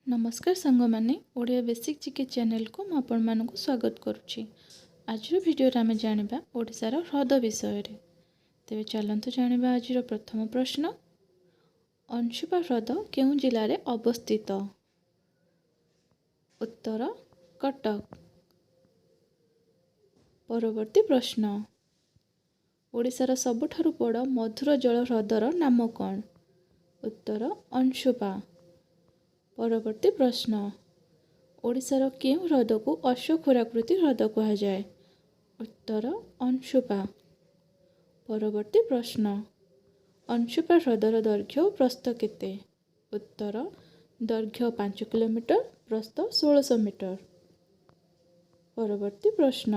ନମସ୍କାର ସାଙ୍ଗମାନେ, Odia basic GK ଚ୍ୟାନେଲକୁ ମୁଁ ଆପଣମାନଙ୍କୁ ସ୍ୱାଗତ କରୁଛି। ଆଜିର ଭିଡ଼ିଓରେ ଆମେ ଜାଣିବା ଓଡ଼ିଶାର ହ୍ରଦ ବିଷୟରେ। ତେବେ ଚାଲନ୍ତୁ ଜାଣିବା ଆଜିର ପ୍ରଥମ ପ୍ରଶ୍ନ। ଅଂଶୁପା ହ୍ରଦ କେଉଁ ଜିଲ୍ଲାରେ ଅବସ୍ଥିତ? ଉତ୍ତର କଟକ। ପରବର୍ତ୍ତୀ ପ୍ରଶ୍ନ, ଓଡ଼ିଶାର ସବୁଠାରୁ ବଡ଼ ମଧୁର ଜଳ ହ୍ରଦର ନାମ କ'ଣ? ଉତ୍ତର ଅଂଶୁପା। ପରବର୍ତ୍ତୀ ପ୍ରଶ୍ନ, ଓଡ଼ିଶାର କେଉଁ ହ୍ରଦକୁ ଅଶ୍ୱକ୍ଷୁରାକୃତି ହ୍ରଦ କୁହାଯାଏ? ଉତ୍ତର ଅଂଶୁପା। ପରବର୍ତ୍ତୀ ପ୍ରଶ୍ନ, ଅଂଶୁପା ହ୍ରଦର ଦୈର୍ଘ୍ୟ ଓ ପ୍ରସ୍ଥ କେତେ? ଉତ୍ତର ଦୈର୍ଘ୍ୟ 5 କିଲୋମିଟର, ପ୍ରସ୍ଥ 1600 ମିଟର। ପରବର୍ତ୍ତୀ ପ୍ରଶ୍ନ,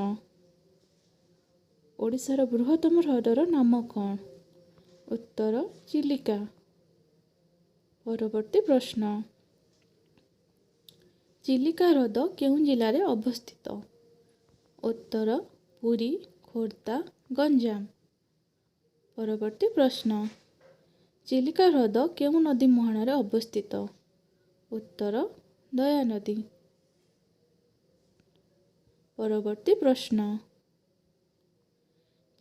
ଓଡ଼ିଶାର ବୃହତ୍ତମ ହ୍ରଦର ନାମ କ'ଣ? ଉତ୍ତର ଚିଲିକା। ପରବର୍ତ୍ତୀ ପ୍ରଶ୍ନ, ଚିଲିକା ହ୍ରଦ କେଉଁ ଜିଲ୍ଲାରେ ଅବସ୍ଥିତ? ଉତ୍ତର ପୁରୀ, ଖୋର୍ଦ୍ଧା, ଗଞ୍ଜାମ। ପରବର୍ତ୍ତୀ ପ୍ରଶ୍ନ, ଚିଲିକା ହ୍ରଦ କେଉଁ ନଦୀ ମୁହାଣରେ ଅବସ୍ଥିତ? ଉତ୍ତର ଦୟାନଦୀ। ପରବର୍ତ୍ତୀ ପ୍ରଶ୍ନ,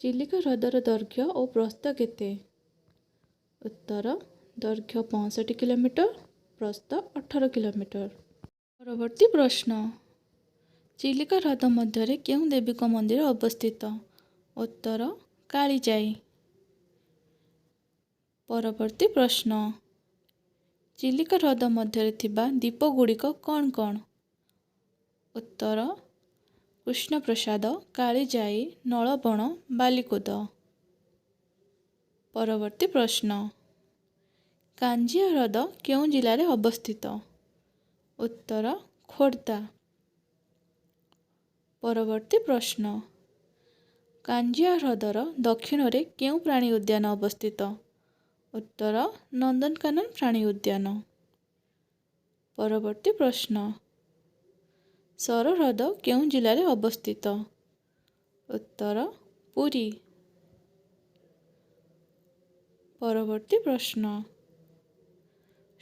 ଚିଲିକା ହ୍ରଦର ଦୈର୍ଘ୍ୟ ଓ ପ୍ରସ୍ଥ କେତେ? ଉତ୍ତର ଦୈର୍ଘ୍ୟ 65 କିଲୋମିଟର, ପ୍ରସ୍ଥ 18 କିଲୋମିଟର। ପରବର୍ତ୍ତୀ ପ୍ରଶ୍ନ, ଚିଲିକା ହ୍ରଦ ମଧ୍ୟରେ କେଉଁ ଦେବୀଙ୍କ ମନ୍ଦିର ଅବସ୍ଥିତ? ଉତ୍ତର କାଳିଜାଇ। ପରବର୍ତ୍ତୀ ପ୍ରଶ୍ନ, ଚିଲିକା ହ୍ରଦ ମଧ୍ୟରେ ଥିବା ଦ୍ୱୀପଗୁଡ଼ିକ କ'ଣ କ'ଣ? ଉତ୍ତର କୃଷ୍ଣପ୍ରସାଦ, କାଳିଜାଇ, ନଳବଣ, ବାଲିକୁଦ। ପରବର୍ତ୍ତୀ ପ୍ରଶ୍ନ, କାଞ୍ଜିଆ ହ୍ରଦ କେଉଁ ଜିଲ୍ଲାରେ ଅବସ୍ଥିତ? ଉତ୍ତର ଖୋର୍ଦ୍ଧା। ପରବର୍ତ୍ତୀ ପ୍ରଶ୍ନ, କାଞ୍ଜିଆ ହ୍ରଦର ଦକ୍ଷିଣରେ କେଉଁ ପ୍ରାଣୀ ଉଦ୍ୟାନ ଅବସ୍ଥିତ? ଉତ୍ତର ନନ୍ଦନକାନନ ପ୍ରାଣୀ ଉଦ୍ୟାନ। ପରବର୍ତ୍ତୀ ପ୍ରଶ୍ନ, ସର ହ୍ରଦ କେଉଁ ଜିଲ୍ଲାରେ ଅବସ୍ଥିତ? ଉତ୍ତର ପୁରୀ। ପରବର୍ତ୍ତୀ ପ୍ରଶ୍ନ,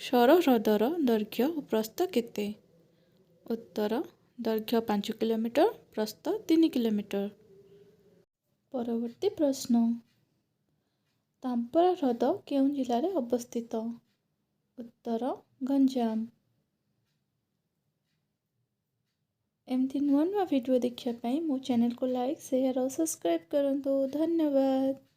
ସର ହ୍ରଦର ଦୈର୍ଘ୍ୟ ଓ ପ୍ରସ୍ଥ କେତେ? ଉତ୍ତର ଦୈର୍ଘ୍ୟ 5 କିଲୋମିଟର, ପ୍ରସ୍ଥ 3 କିଲୋମିଟର। ପରବର୍ତ୍ତୀ ପ୍ରଶ୍ନ, ତାମ୍ପରା ହ୍ରଦ କେଉଁ ଜିଲ୍ଲାରେ ଅବସ୍ଥିତ? ଉତ୍ତର ଗଞ୍ଜାମ। ଏମିତି ନୂଆ ନୂଆ ଭିଡ଼ିଓ ଦେଖିବା ପାଇଁ ମୋ ଚ୍ୟାନେଲକୁ ଲାଇକ୍, ସେୟାର ଓ ସବସ୍କ୍ରାଇବ୍ କରନ୍ତୁ। ଧନ୍ୟବାଦ।